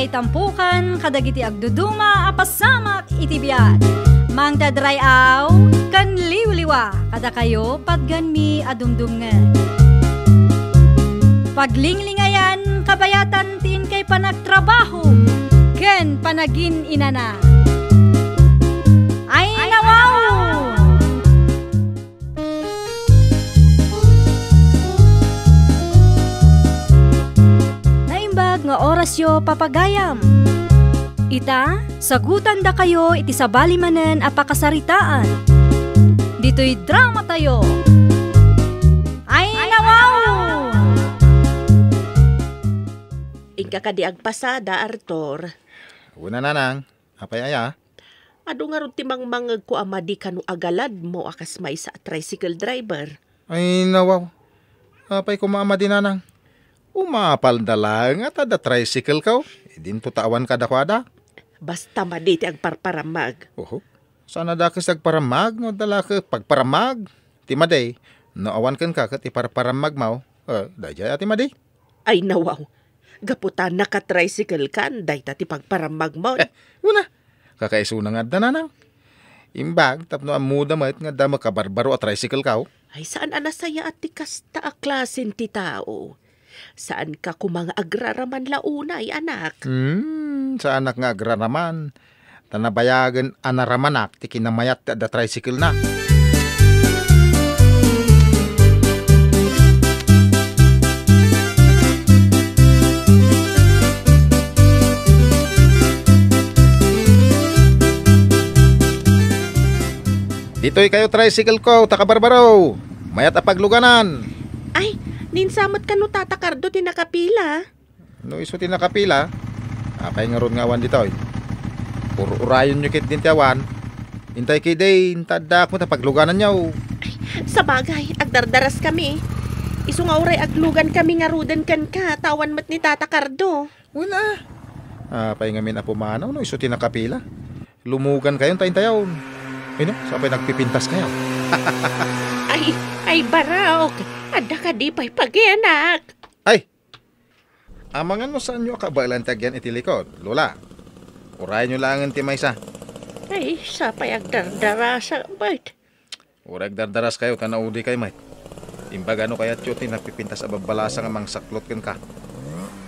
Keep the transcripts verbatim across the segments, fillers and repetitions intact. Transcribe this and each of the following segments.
Tampukan kadagiti agduduma a pasamak iti biag. Mangted ray-aw ken liwliwa kadakayo patgenmi a dumdumngeg. Paglinglingayan kabayatan ti inkay panagtrabaho ken panagin-inana. Ay, nawaw! Naimbag nga orasyo, papagayam. Ita, sagutandakayo iti sabali manen a pakasaritaan. Ditoy dramatayo. Ay, nawaw! Inka kadi agpasada, Arthur? Una, nanang. Apay aya? Adu ngarud ti mangmangegko a madi kano agaladmo a kas maysa a tricycle driver. Ay, nawaw. Apay koma a madi, nanang? Umapalda laeng a ta adda tricycle-ko. Idinto ta awan kadakuada. Basta madi ti agparparammag. Oho. Saan a dakes ti agparamag no adda la ket pagparamag? Ti madi, no awan kenka ket iparparammagmo, eh, daydiay a ti madi. Ay, nawaw. Gapu ta naka-tricycle kan, dayta ti pagparamagmon. Eh, una. Kakaisuna nga adda, nanang. Imbag tapno ammoda met nga adda makabarbaro a tricycle-ko. Ay, saan a nasayaat ti kasta a klasen ti tao. Saanka koma nga agraraman la unay, anak. Hmm, saanak nga agraraman. Ta nabayagen a naramanak ti kinamayat ti adda tricycle-na. Ditoy kayo tricycle-ko, ta kabarbaro. Mayat a pagluganan. Ay, ninsamet kano Tata Cardo ti nakapila. No isu ti nakapila, apay ngarud nga awan ditoy? Ur-urayonyo ketdin ti awan. Intay ketdin, ta addaak met a paglugananyo. Sabagay, agdardaras kami. Isu nga uray aglugan kami ngaruden kenka, ta awan met ni Tata Cardo. Wen a. Apay ngamin a pumanaw no isu ti nakapila? Lumugan kayon ta intayon. Ay no, sapay nagpipintas kayo. Ay, ay, Barok. Adda kadi pay pagianak? Ay, amangan no saanyo a kabaelan ti agian iti likod, Lola. Urayenyo laengen ti maysa. Ay, sapay agdardarasa met. Uray agdardaras kayo ta naudi kayo met. Imbag no kayatyo ti napipintas a babbalasang a mangsaklot kenka.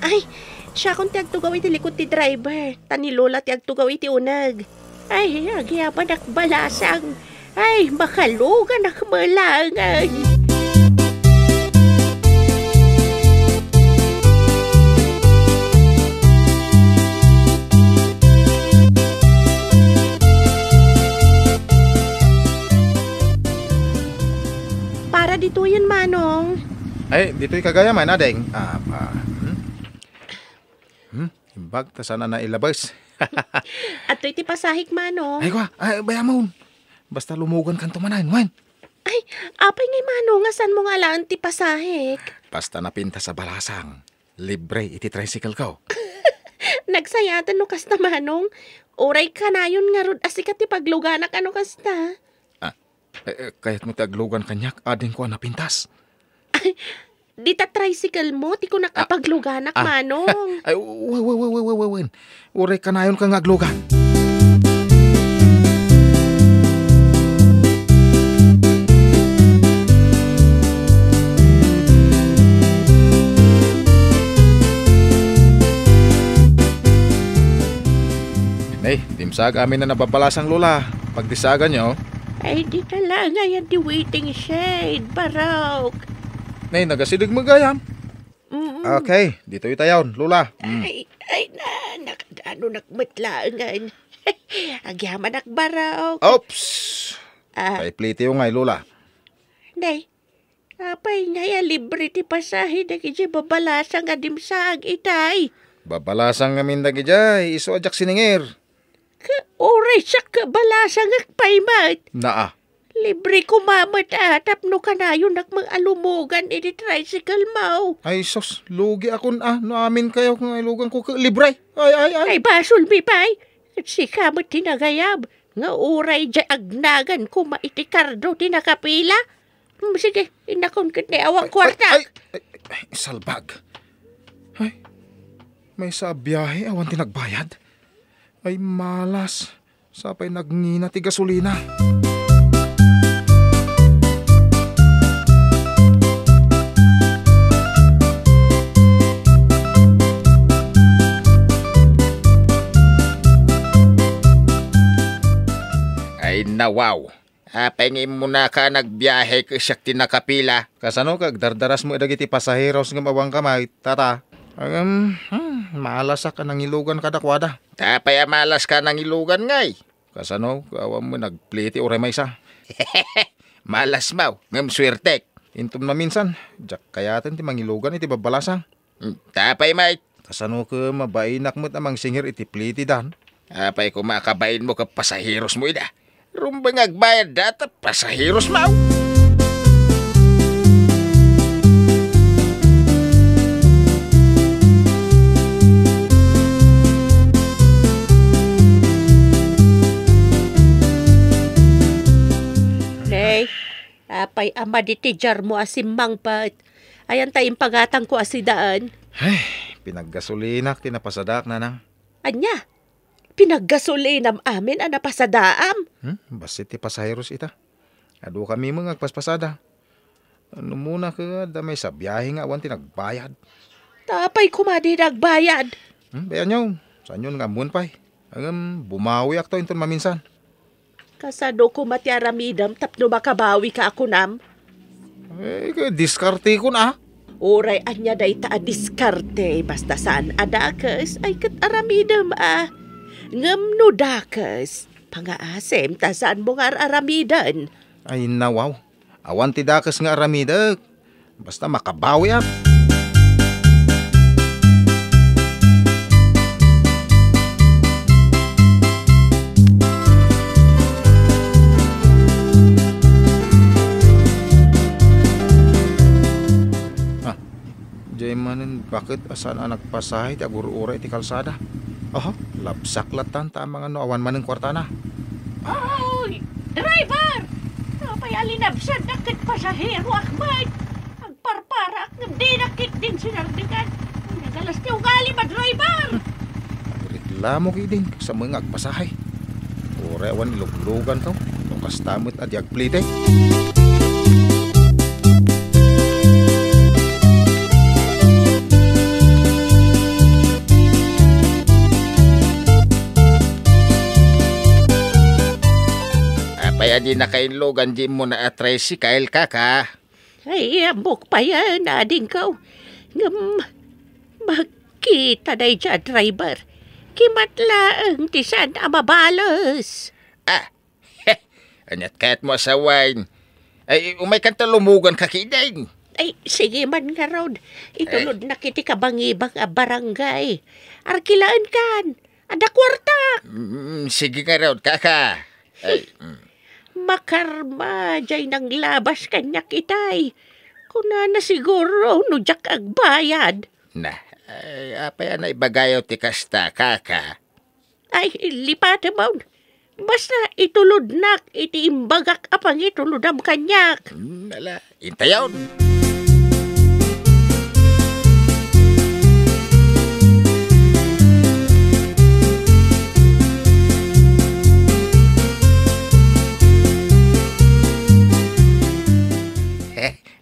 Ay, siakon ti agtugaw iti likod ti driver, ta ni Lola ti agtugaw iti uneg. Ay, agyamanak balasang. Ay, makaluganak met laengen. Para ditoyen, Manong. Ay, ditoy kagayam, Ading. Ah, ah, hmm? Hmm? Imbag, ta saan a nailabes. Adtoy ti pasahek, Manong. Ay, kwa, ay, bayamon. Basta lumugan kanto manen, wen. Ay, apay ngay, Manong, nga saanmo nga alaen ti pasahek? Basta napintas a balasang, libre iti tricycle-ko. Nagsayaten no kasta, Manong. Uray kanayon ngarud a sika ti pagluganak a no kasta. Ah, eh, eh, kayatmo ti aglugan kaniak, adingko a napintas. Ay, dita tricycle-mo ti kunak a pagluganak, ah, Manong. Ay, wen, wen, wen. Uray kanayonka nga aglugan. Nay, dimsaag amin a nababalasang, Lola. Pagdisaganyo. Ay, dita laeng ngay a di waiting shed, Barok. Nay, nagasideg met gayam. Mm-mm. Okay, ditoy tayon, Lola. Mm. Ay, ay, na, nakadano nak met laengen. Agyamanak, Barok. Oops! Ah. Paiplitiyo ngay, Lola. Nay, apay ngay a libre ti pasahe dagiti babalasang a dimsaag itay? Babalasang ngamin dagidiay, isu a diak siningir. Ka, uray siak kabalasangak pay met. Naa. Libre koma met a tapno kanayonak met a lumugan iti tricycle-mo. Ay, sus, lugiakon a, no aminkayo nga iluganko ket libre. Ay, ay, ay. Ay, basolmi pay. Ket sika met ti nagayab nga uray diay agnagan koma iti kardo ti nakapila. Hmm, sige, innakon ket ni awan kuarta. Ay, ay, ay, ay, salbag. Ay. Maysa a biahe awan ti nagbayad? Ay, malas. Sapay nagngina ti gasolina. Ay, nawaw. Apay nga immunaka a nagbiahe ket siak ti nakapila? Kasano ket agdardarasmo dagiti pasaheros ngem awanka met, tata? Ngem, hmm, malasak a nangilugan kadakuada. Ta apay a malaska a nangilugan ngay? Kasano, awan met nagpliti uray maysa? Malasmo, ngem suertek. Inton maminsan, diak kayaten ti mangilugan iti babbalasang. Hmm, ta apay met? Kasano ket mabainak met a mangsingir iti plitidan? Apay koma a kabainmo ket pasaherosmo ida? Rumbeng agbayadda ta pasaherosmo. Nay, apay a madi ti jarmo a simmangpet? Ayan ta impagatangko a sidaan. Ay, pinaggasolinak ti napasadaak, nanang. Ania? Pinaggasolinam amin a napasadaam? Hmm? Bassit ti pasaheros ita. Adu kami met nga agpaspasada. Ano muna ka, adda maysa biahe nga awan ti nagbayad. Ta apay koma di nagbayad? Hmm, bayanyo, saanyo nga ammoen pay. Ngem, bumawiakto inton maminsan. Kasano koma ti aramidem tapno makabawika a kunam? Eh, diskartekon a. Uray ania dayta a diskarte, basta saan a dakes, ay ket aramidem a. Ngem no dakes, pangaasem ta saanmo nga ar-aramiden. Ay, nawaw. Awan ti dakes nga aramidek. Basta makabawiak. Ah, diay manen baket a saan a nagpasahe ti agur-uray iti kalsada. Oho, labsak lattan ta amangan no awan manen kuartana. Oy, driver! Apay a linabsandak ket pasaheroak met? Agparparaak ngem dinak ketdin sinardekan. Nagalas ti ugalim a driver! Agreklamo ketdin ket sa met nga agpasahe. Uray awan ilugluganko no kasta met a di agplite. Apay a di nakainlugan di immuna a tricycle, kaka? Ay, ammok payen, adingko. Ngem, makita daydiay a driver. Kimat laeng ti saan a mabales. Ah, aniat kayatmo a sawen? Ay, umaykan ta lumuganka ketdin. Ay, sige man ngarud. Itulodnak iti kabangibang a barangay. Arkilaenkan. Adda kuarta. Mm, sige ngarud, kaka. Ay, mm. Makarma, diay nanglabas kaniak itay. Kunana siguro no diak agbayad. Na, ay, apay a naibagayo ti kasta, kaka? Ay, lipatem, awn. Basta itulodnak iti imbagak a pangitulodam kaniak. Hmm, ala, intayon.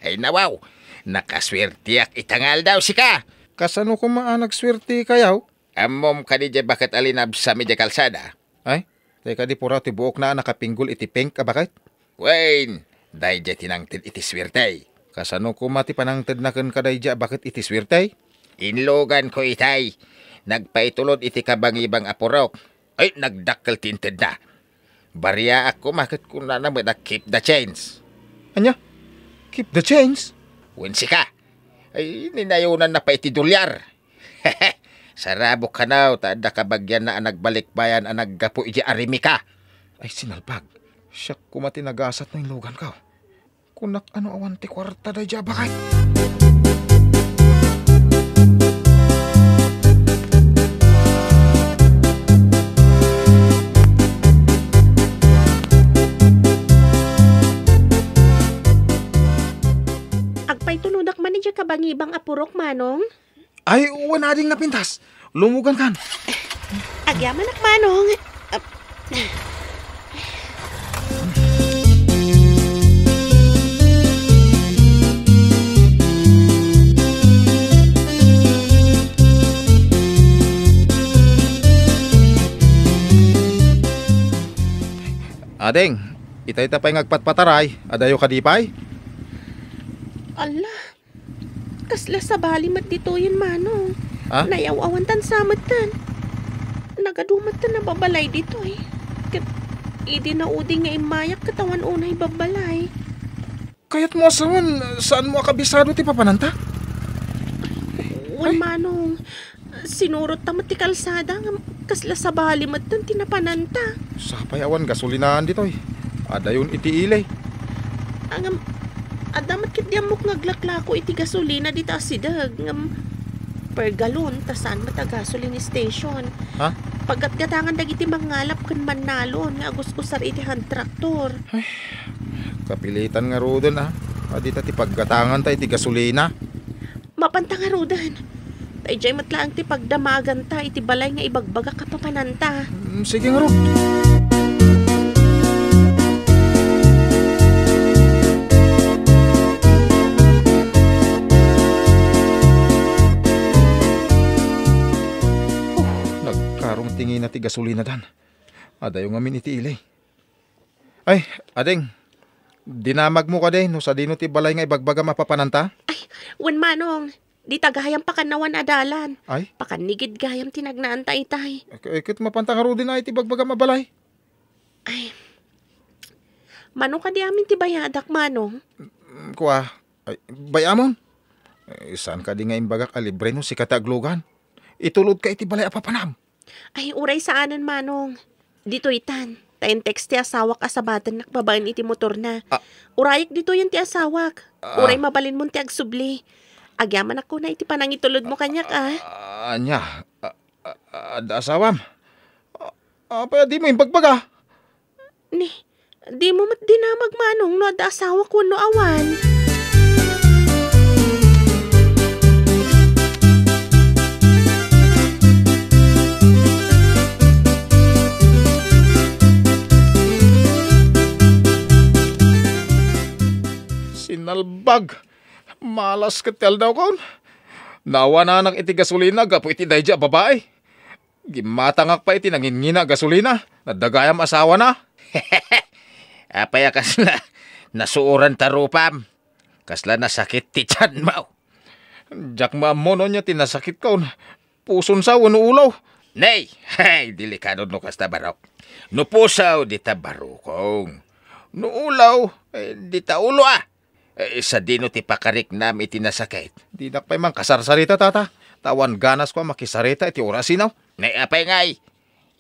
Ay, nawaw, nakaswertiak ita nga aldaw, sika. Kasano koma a nagswertikayo? Ammom kadi diay baket a linabsam idiay kalsada? Ay, tay kadi puraw ti buokna a nakapinggol iti pink a baket? Wen, daydiay ti nangted iti suertey. Kasano koma ti panangtedna kenka daydiay a baket iti suertey? Inluganko itay. Nagpaitulod iti kabangibang a purok. Ay, nagdakkel ti intedna. Bariaak koma ket kunana met a, "Keep the change." Ania? Keep the change? Wen, sika. Ay, ninayonanna pay ti dolyar. Sarabok kano ta adda kabagianna a nagbalikbayan a naggapu idiay arimika. Ay, sinalpag. Siak koma ti nagasat no inluganko. Kunak ano awan ti kuarta daydiay a baket. Agpaitulodak man idiay kabangibang a purok, Manong? Ay, wen, ading napintas. lumugankan. Agyamanak, Manong. Ah. Ading, itay ta pay nga agpatpataray, adayo kadi pay? Ala, kasla sabali met ditoyen, Manong. Ha? Nayaw-awan tan sa metten. Nagadu metten a babalay ditoy. Ket idi nauding nga immayak ket awan unay babbalay. Kayatmo a sawen, saanmo a kabisado ti papananta? Wen, Ay. Manong. Sinurot ta met ti kalsada, ngem kasla sabali metten ti napananta. Sapay awan gasolinaan ditoy. Adayon iti ili. Ngem, adda met ketdi ammok nga aglaklako iti gasolina dita asideg, ngem per galon, ta saan met a gasoline station. Ha? Paggatgatangan dagiti mangngalap ken mannalon nga agusgusar iti hand tractor. Ay, kapilitan ngaruden, a. A, dita ti paggatanganta iti gasolina. Mapanta ngaruden. Ta idiay met laeng ti pagdamaganta iti balay nga ibagbagak a papananta. Mm, sige ngarud. Uf, nagkarong ti ngina ti gasolina dan. Adayo ngamin iti ili. Ay, ading, dinamagmo kadi no sadino ti balay nga ibagbagam a papananta? Ay, wen, Manong, dita gayam pakannawan a dalan. Ay? Pakannigid gayam ti nagnaanta itay. Ket, ket mapanta ngaruden a iti ibagbagam a balay? Ay, mano kadi amin ti bayadak, Manong? Mm, kua, ay, bay-amon? Eh, saan kadi nga imbagak a libre no sika ti aglugan? Itulodka iti balay a papanam. Ay, uray saanen, Manong. Ditoy tan. Ta in-text ti asawak a sabatennak babaen iti motorna. Ah. Urayek ditoyen ti asawak. Ah. Uray mabalinmon ti agsubli. Agyamanak kuna iti panangitulodmo kaniak, a. Ah, ania? Ah, ah, ah, adda asawam? Ah, apay a dimo imbagbaga? Ni, dimo met dinamag, Manong, no adda asawak wenno awan. Sinalbag! Malas ket ti aldawkon. Naawananak iti gasolina gapu iti daydi a babai. Gimmatangak pay iti nangingina a gasolina. Nadda gayam asawana. Apay a kasla nasuoran ta rupam? Kasla nasakit ti tianmo? Diak maammo no ania ti nasakitkon. Puson sa wenno ulo? Nay! Hay, delikado no kasta, barok. No puso, dita barukong. No ulo, eh, dita ulo, a. Eh, sadino ti pakariknam iti nasakit? Dinak pay mangkasarsarita, tata. Ta awan ganasko a makisarita iti orasina. Nay, apay ngay?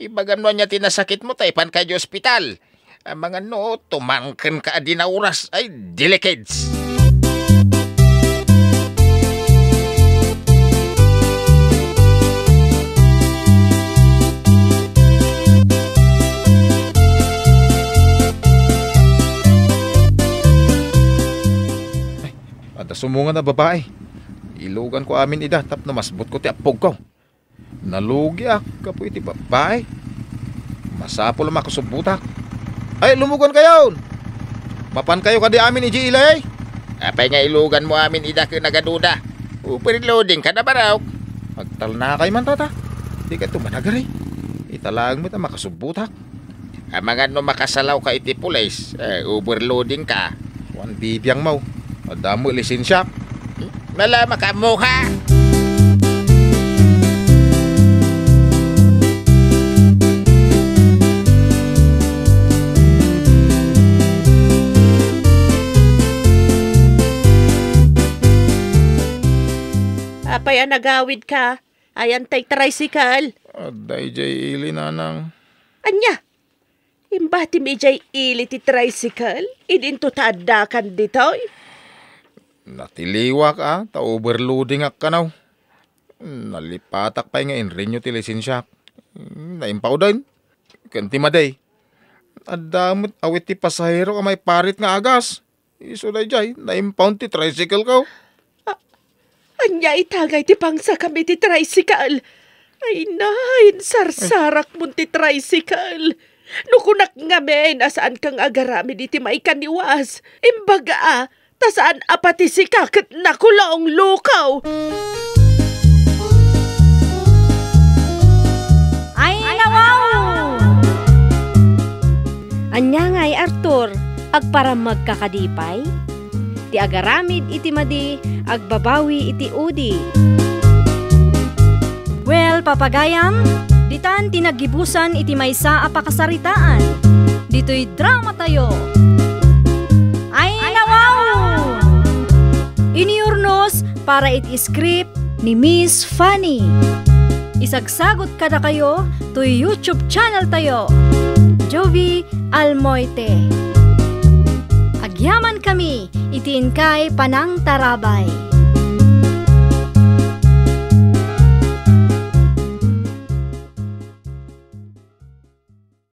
Ibagam no ania ti nasakitmo ta ipanka iti ospital. Amangan no tumangkenka a di nauras. Ay, dili kids. Ay, adda sumungan a babai. Iluganko amin ida tapno masbutko ti appogko. Nalugiak gapu iti babbai. Masapul a makasubbotak. Ay, lumugankayon! Mapankayo kadi amin idiay ili? Apay nga iluganmo amin ida ken nagaduda? Overloadingka na, barok. Agtalnakay man, tata. Dikayto managari. Ita laeng met a makasubbotak. Amangan no makasalawka iti pulis, eh, overloadingka. Wan bibiangmo. Adda met lisensiak. Nala, makaammoka. Apay a nagawidka? Ayan tay tricycle. Adda idiay ili, nanang. Ania? Imbatim idiay ili ti tricycle? Idinto ta addakan ditoy? Natiliwak, a, ta overloadingak kano. Nalipatak pay nga inrenew ti lisensiak. Naimpawden. Ken ti madi. Adda met awit ti pasahero a maiparit nga agas. Isu daydiay, na-impound ti tricycle ko. A-, ania itagay ti pangsakam iti tricycle? Ay, nay, sarsarakmon ti tricycle. No kunak ngamin a saanka nga agaramid iti maikaniwas, imbaga, ta saan a pati sika ket nakulong, lukaw. Ay, nawaw! Ania ngay, Arthur? Agparammagka kadi pay? Ti agaramid iti madi, agbabawi iti udi. Well, papagayam, ditan ti naggibusan iti maysa a pakasaritaan. Ditoy drama tayo. Ay, nawaw! Iniurnos para iti script ni Miss Fanny. Isagsagot kadakayo toy YouTube channel tayo, Jovi Almoite. Agyaman kami iti inkay panangtarabay.